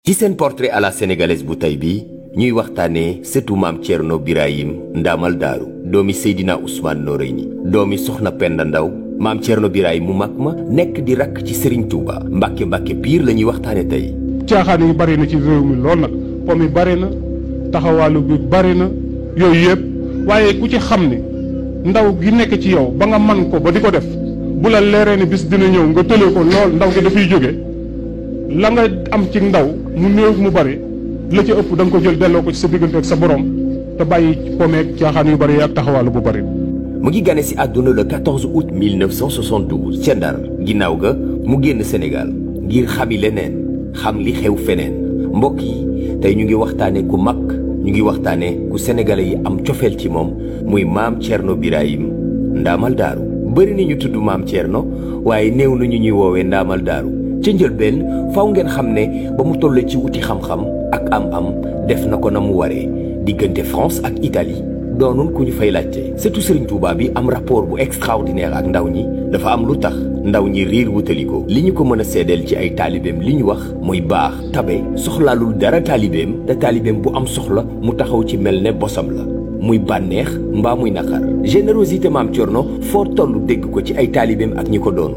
ci seen portrait à la sénégalaise bu tey bi ñuy waxtaanee sëtu maam Thierno Birahim Ndamal Daaru doomi Seydina Ousmane Noreyni doomi soxna Penda Ndaw maam Thierno Birahim mu mag ma nekk di rakk ci Serigne Touba Mbàkke Mbàkke Pire la ñuy waxtaane tey. caaxaan yi bari na ci réew mi lool nag pom yi bari na taxawaalu bi bari na yooyu yëpp waaye ku ci xam ni ndaw gi nekk ci yow ba nga man ko ba di ko def bu la leeree ni bis dina ñëw nga tëlee ko lool ndaw gi dafay jóge la nga am ci ndaw mu néew mu bari la ci ëpp da nga ko jël delloo ko ci sa diggante ak sa borom te bàyyi pomeeg caaxaan yu bari ak taxawaalu bu bari. mu ngi gane si àdduna le 14 août 1972 ca Ndar ginnaaw ga mu génn Sénégal ngir xami leneen xam li xew feneen mbokk yi tey ñu ngi waxtaane ku mag ñu ngi waxtaane ku sénégalais yi am cofeel ci moom muy maam Thierno Birahim Ndamal Daaru. bëri ni ñu tudd maam Thierno waaye néew na ñu ñuy woowee Ndamal Daaru ca njëlbeen faw ngeen xam ne ba mu tollee ci wuti xam-xam ak am-am def na ko na mu waree diggante France ak Italie doonul ku ñu fay laajte surtout Serigne Touba bi am rapport bu extraordinaire ak ndaw ñi dafa am lu tax ndaw ñi riir wutali ko li ñu ko mën a seedeel ci ay taalibeem li ñu wax muy baax tabe soxlaalul dara taalibeem te taalibeem bu am soxla mu taxaw ci mel ne bosam la muy bànneex mbaa muy naqar générosité maam Thierno foo toll dégg ko ci ay taalibeem ak ñi ko doon.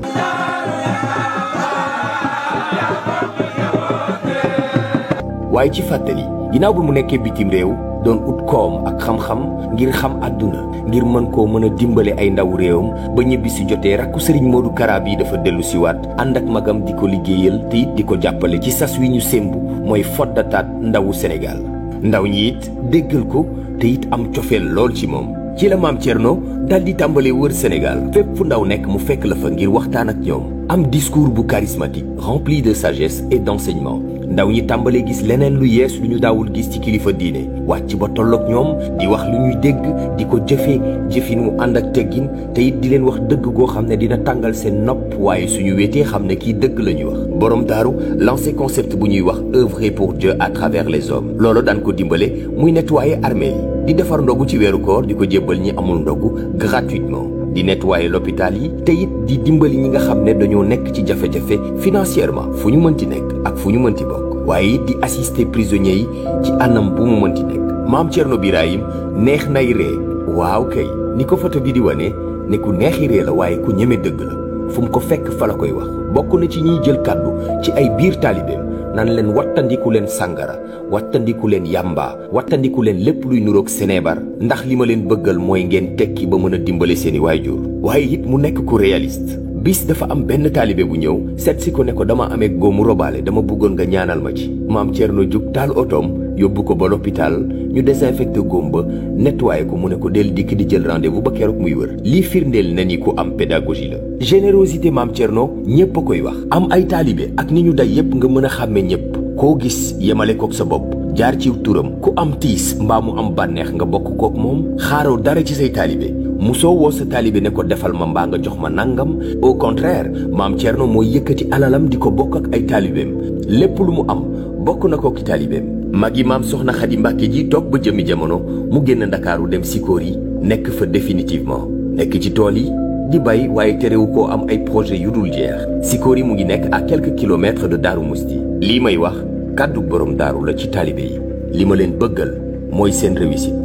waaye ci fàttali ginnaaw bi mu nekkee bitim réew doon ut koom ak xam-xam ngir xam àdduna ngir mën koo mën a dimbale ay ndaw réewam ba ñibbi si jotee rakku Serigne Modou Kara bi dafa dellu siwaat ànd ak magam di ko liggéeyal te it di ko jàppale ci sas wi ñu sémbu mooy foddataat ndawu Sénégal ndaw ñi it déggal ko te it am cofeel lool ci moom ci la maam Thierno dal di tàmbalee wër Sénégal fépp fu ndaw nekk mu fekk la fa ngir waxtaan ak ñoom am discours bu charismatique rempli de sagesse et d'enseignement ndaw ñi tàmbalee gis leneen lu yees lu ñu daawul gis ci kilifa diine wàcc ba tolloog ñoom di wax lu ñuy dégg di ko jëfee jëfin mu ànd ak teggin te it di leen wax dëgg goo xam ne dina tàngal seen nopp waaye suñu wéetee xam ne kii dëgg la ñuy wax borom daaru lancé concept bu ñuy wax œuvrer pour Dieu à travers les hommes loolu daan ko dimbale muy nettoyer armée yi di defar ndogu ci weeru koor di ko jébbal ñi amul ndogu gratuitement di nettoyer l'hôpital yi te it di dimbali ñi nga xam ne dañoo nekk ci jafe-jafe financièrement fu ñu mënti nekk ak fu ñu mënti bokk waaye it di assister prisonniers yi ci anam bu mu mënti nekk maam Thierno Birahim neex nay ree waaw kay ni ko photo bi di wane ne ku neexi ree la waaye ku ñeme dëgg la fu mu ko fekk fa la koy wax bokk na ci ñiy jël kàddu ci ay biir taalibeem nan leen wattandiku leen sàngara wattandiku leen yamba wattandiku leen lépp luy nuroog seneebar ndax li ma leen bëggal mooy ngeen tekki ba mën a dimbale seeni waajur waaye it mu nekk ku réaliste bis dafa am benn taalibe bu ñëw seet si ko ne ko dama amee góomu robaale dama bëggoon nga ñaanal ma ci maam Thierno jug taal otoom yóbbu ko ba l'hôpital ñu désinfecté góom ba nettoyé ko mu ne ko del dikk di jël rendez-vous ba keroog muy wër lii firndeel na ni ku am pédagogie la générosité maam Thierno ñépp a koy wax am ay taalibe ak ni ñu day yépp nga mën a xàmme ñépp koo gis yemale kook sa bopp jaar ci turam ku am tiis mbaa mu am bànneex nga bokk kook moom xaaroo dara ci say taalibe musoo woo sa taalibe ne ko defal ma mbaa nga jox ma nangam au contraire maam Thierno mooy yëkkati alalam di ko bokk ak ay taalibeem lépp lu mu am bokk na ko ki taalibeem magi maam soxna Xadi Mbàkke ji toog ba jëmi jamono mu génn Ndakaaru dem Sikori nekk fa définitivement nekk ci tool yi di bay waaye terewu koo am ay projet yu dul jeex Sikori mu ngi nekk à quelques kilomètres de Daaru Musti lii may wax kàddu borom daaru la ci taalibe yi li ma leen bëggal mooy seen réussite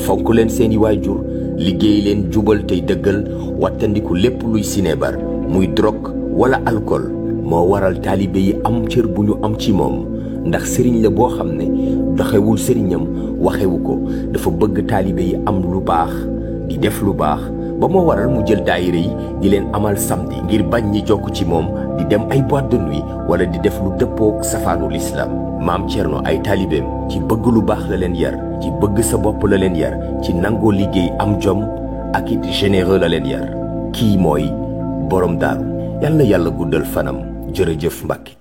fonk leen seeni waajur liggéey leen jubal tey dëggal wattandiku lépp luy sinébar muy drogue wala alcool moo waral taalibe yi am cër bu ñu am ci moom ndax sëriñ la boo xam ne doxewul sëriñam waxewu ko dafa bëgg taalibe yi am lu baax di def lu baax ba moo waral mu jël daayira yi di leen amal samedi ngir bañ ñi jokk ci moom di dem ay boîte de nuit wala di def lu dëppook safaanu l'islam maam Thierno ay taalibeem ci bëgg lu baax la leen yar ci bëgg sa bopp la leen yar ci nangoo liggéey am jom ak it généreux la leen yar kii mooy borom daaru yal na yàlla guddal fanam jërëjëf Mbàkke